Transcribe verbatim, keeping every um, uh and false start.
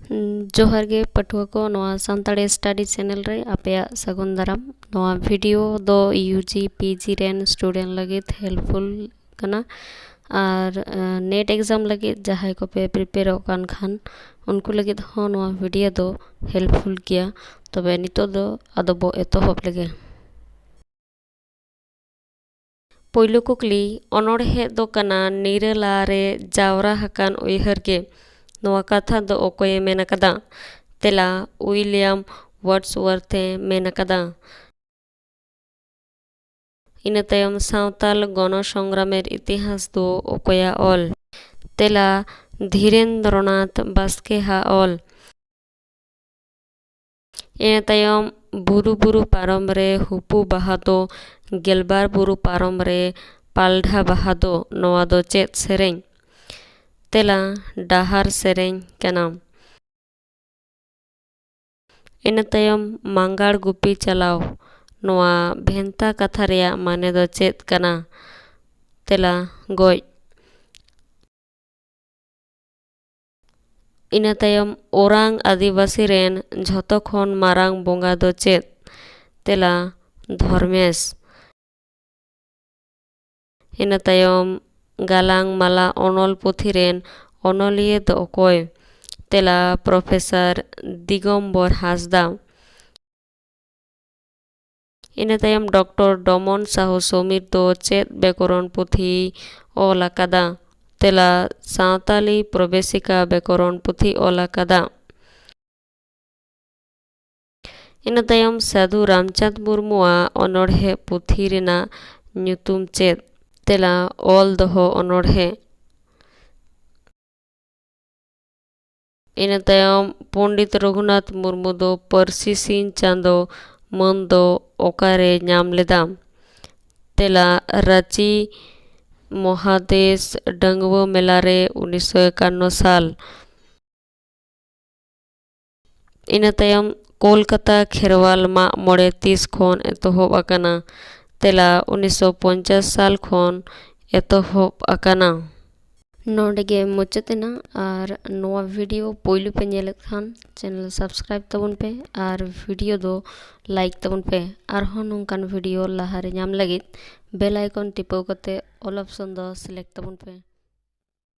ᱡᱚᱦᱟᱨ ᱜᱮ ᱯᱟᱹᱴᱷᱩᱣᱟᱹ ᱠᱚ, ᱱᱚᱣᱟ ᱥᱟᱱᱛᱟᱲᱤ ᱥᱴᱟᱰᱤ ᱪᱮᱱᱮᱞ ᱨᱮ ᱟᱯᱮᱭᱟᱜ ᱥᱟᱹᱜᱩᱱ ᱫᱟᱨᱟᱢ᱾ ᱱᱚᱣᱟ ᱵᱷᱤᱰᱤᱭᱳ ᱫᱚ ᱤᱭᱩ ᱡᱤ ᱯᱤ ᱡᱤ ᱨᱮᱱ ᱥᱴᱩᱰᱮᱱᱴ ᱞᱟᱹᱜᱤᱫ ᱦᱮᱞᱯᱯᱷᱩᱞ ᱠᱟᱱᱟ, ᱟᱨ ᱱᱮᱴ ᱮᱠᱡᱟᱢ ᱞᱟᱹᱜᱤᱫ ᱡᱟᱦᱟᱸᱭ ᱠᱚᱯᱮ ᱯᱨᱤᱯᱮᱭᱟᱨᱚᱜ ᱠᱟᱱ ᱠᱷᱟᱱ, ᱩᱱᱠᱩ ᱞᱟᱹᱜᱤᱫ ᱦᱚᱸ ᱱᱚᱣᱟ ᱵᱷᱤᱰᱤᱭᱳ ᱫᱚ ᱦᱮᱞᱯᱯᱷᱩᱞ ᱜᱮᱭᱟ᱾ ᱛᱚᱵᱮ ᱱᱤᱛᱚᱜ ᱫᱚ ᱟᱫᱚ ᱵᱚ ᱮᱛᱚᱦᱚᱵ ᱞᱮᱜᱮ᱾ ᱯᱳᱭᱞᱳ ᱠᱩᱠᱞᱤ, ᱚᱱᱚᱬᱦᱮ ᱫᱚ ᱠᱟᱱᱟ ᱱᱤᱨᱟᱹᱞᱟ ᱨᱮ ᱡᱟᱣᱨᱟ ᱟᱠᱟᱱ ᱩᱭᱦᱟᱹᱨ ᱜᱮ᱾ ᱱᱚᱣᱟ ᱠᱟᱛᱷᱟ ᱫᱚ ᱚᱠᱚᱭᱮ ᱢᱮᱱ ᱟᱠᱟᱫᱟ? ᱛᱮᱞᱟ, ᱩᱭᱞᱤᱭᱟᱢ ᱣᱟᱨᱰᱥᱣᱚᱨᱛᱷ ᱮ ᱢᱮᱱ ᱟᱠᱟᱫᱟ᱾ ᱤᱱᱟᱹ ᱛᱟᱭᱚᱢ, ᱥᱟᱶᱛᱟᱞ ᱜᱚᱱᱚ ᱥᱚᱝᱜᱨᱟᱢᱮᱨ ᱤᱛᱤᱦᱟᱥ ᱫᱚ ᱚᱠᱚᱭᱟᱜ ᱚᱞ? ᱛᱮᱞᱟ, ᱫᱷᱤᱨᱮᱱᱫᱨᱚᱱᱟᱛᱷ ᱵᱟᱥᱠᱮᱭᱟᱜ ᱚᱞ᱾ ᱤᱱᱟᱹ ᱛᱟᱭᱚᱢ, ᱵᱩᱨᱩ ᱵᱩᱨᱩ ᱯᱟᱨᱚᱢ ᱨᱮ ᱦᱩᱯᱩ ᱵᱟᱦᱟ ᱫᱚ, ᱜᱮᱞᱵᱟᱨ ᱵᱩᱨᱩ ᱯᱟᱨᱚᱢ ᱨᱮ ᱯᱟᱞᱰᱷᱟ ᱵᱟᱦᱟ ᱫᱚ, ᱱᱚᱣᱟ ᱫᱚ ᱪᱮᱫ ᱥᱮᱨᱮᱧ? ᱛᱮᱞᱟ, ᱰᱟᱦᱟᱨ ᱥᱮᱨᱮᱧ ᱠᱟᱱᱟ᱾ ᱤᱱᱟᱹ ᱛᱟᱭᱚᱢ, ᱢᱟᱸᱜᱟᱲ ᱜᱩᱯᱤ ᱪᱟᱞᱟᱣ, ᱱᱚᱣᱟ ᱵᱷᱮᱱᱛᱟ ᱠᱟᱛᱷᱟ ᱨᱮᱭᱟᱜ ᱢᱟᱱᱮ ᱫᱚ ᱪᱮᱫ ᱠᱟᱱᱟ? ᱛᱮᱞᱟ, ᱜᱚᱡ᱾ ᱤᱱᱟᱹ ᱛᱟᱭᱚᱢ, ᱳᱨᱟᱝ ᱟᱹᱫᱤᱵᱟᱹᱥᱤ ᱨᱮᱱ ᱡᱷᱚᱛᱚ ᱠᱷᱚᱱ ᱢᱟᱨᱟᱝ ᱵᱚᱸᱜᱟ ᱫᱚ ᱪᱮᱫ? ᱛᱮᱞᱟ, ᱫᱷᱚᱨᱢᱮᱥ᱾ ᱤᱱᱟᱹ ᱛᱟᱭᱚᱢ, ᱜᱟᱞᱟᱝ ᱢᱟᱞᱟ ᱚᱱᱚᱞ ᱯᱩᱛᱷᱤ ᱨᱮᱱ ᱚᱱᱚᱞᱤᱭᱟᱹ ᱫᱚ ᱚᱠᱚᱭ? ᱛᱮᱞᱟ, ᱯᱨᱚᱯᱷᱮᱥᱚᱨ ᱫᱤᱜᱚᱢᱵᱚᱨ ᱦᱟᱸᱥᱫᱟ᱾ ᱤᱱᱟᱹ ᱛᱟᱭᱚᱢ, ᱰᱚᱠᱴᱚᱨ ᱰᱚᱢᱚᱱ ᱥᱟᱦᱩ ᱥᱚᱢᱤᱨ ᱫᱚ ᱪᱮᱫ ᱵᱮᱠᱚᱨᱚᱱ ᱯᱩᱛᱷᱤ ᱚᱞ ᱟᱠᱟᱫᱟ? ᱛᱮᱞᱟ, ᱥᱟᱶᱛᱟᱞᱤ ᱯᱨᱚᱵᱮᱥᱤᱠᱟ ᱵᱮᱠᱚᱨᱚᱱ ᱯᱩᱛᱷᱤ ᱚᱞ ᱟᱠᱟᱫᱟ᱾ ᱤᱱᱟᱹ ᱛᱟᱭᱚᱢ, ᱥᱟᱹᱫᱷᱩ ᱨᱟᱢᱪᱟᱸᱫᱽ ᱢᱩᱨᱢᱩᱣᱟᱜ ᱚᱱᱚᱬᱦᱮ ᱯᱩᱛᱷᱤ ᱨᱮᱱᱟᱜ ᱧᱩᱛᱩᱢ ᱪᱮᱫ? ᱛᱮᱞᱟ, ᱚᱞ ᱫᱚᱦᱚ ᱚᱱᱚᱬᱦᱮ᱾ ᱤᱱᱟᱹ ᱛᱟᱭᱚᱢ, ᱯᱚᱱᱰᱤᱛ ᱨᱚᱜᱷᱩᱱᱟᱛᱷ ᱢᱩᱨᱢᱩ ᱫᱚ ᱯᱟᱹᱨᱥᱤ ᱥᱤᱧ ᱪᱟᱸᱫᱚ ᱢᱟᱹᱱ ᱫᱚ ᱚᱠᱟᱨᱮ ᱧᱟᱢ ᱞᱮᱫᱟ? ᱛᱮᱞᱟ, ᱨᱟᱸᱪᱤ ᱢᱚᱦᱟᱫᱮᱥ ᱰᱟᱺᱜᱩᱣᱟᱹ ᱢᱮᱞᱟ ᱨᱮ ᱩᱱᱤᱥᱥᱚ ᱮᱠᱟᱱᱱᱚ ᱥᱟᱞ᱾ ᱤᱱᱟᱹ ᱛᱟᱭᱚᱢ, ᱠᱳᱞᱠᱟᱛᱟ ᱠᱷᱮᱨᱣᱟᱞ ᱢᱟᱜ ᱢᱚᱬᱮ ᱛᱤᱥ ᱠᱷᱚᱱ ᱮᱛᱚᱦᱚᱵ ᱟᱠᱟᱱᱟ? ᱛᱮᱞᱟ, ᱩᱱᱤᱥᱥᱚ ᱯᱚᱧᱪᱟᱥ ᱥᱟᱞ ᱠᱷᱚᱱ ᱮᱛᱚᱦᱚᱵ ᱟᱠᱟᱱᱟ᱾ ᱱᱚᱰᱮ ᱜᱮ ᱢᱩᱪᱟᱹᱫ ᱮᱱᱟ᱾ ᱟᱨ ᱱᱚᱣᱟ video ᱯᱳᱭᱞᱳ ᱯᱮ ᱧᱮᱞᱮᱫ ᱠᱷᱟᱱ channel subscribe ᱛᱟᱵᱚᱱ ᱯᱮ ᱟᱨ video ᱫᱚ like ᱛᱟᱵᱚᱱ ᱯᱮ᱾ ᱟᱨᱦᱚᱸ ᱱᱚᱝᱠᱟᱱ video ᱞᱟᱦᱟᱨᱮ ᱧᱟᱢ ᱞᱟᱹᱜᱤᱫ bell icon ᱴᱤᱯᱟᱹᱣ ᱠᱟᱛᱮ all option ᱫᱚ select ᱛᱟᱵᱚᱱ ᱯᱮ᱾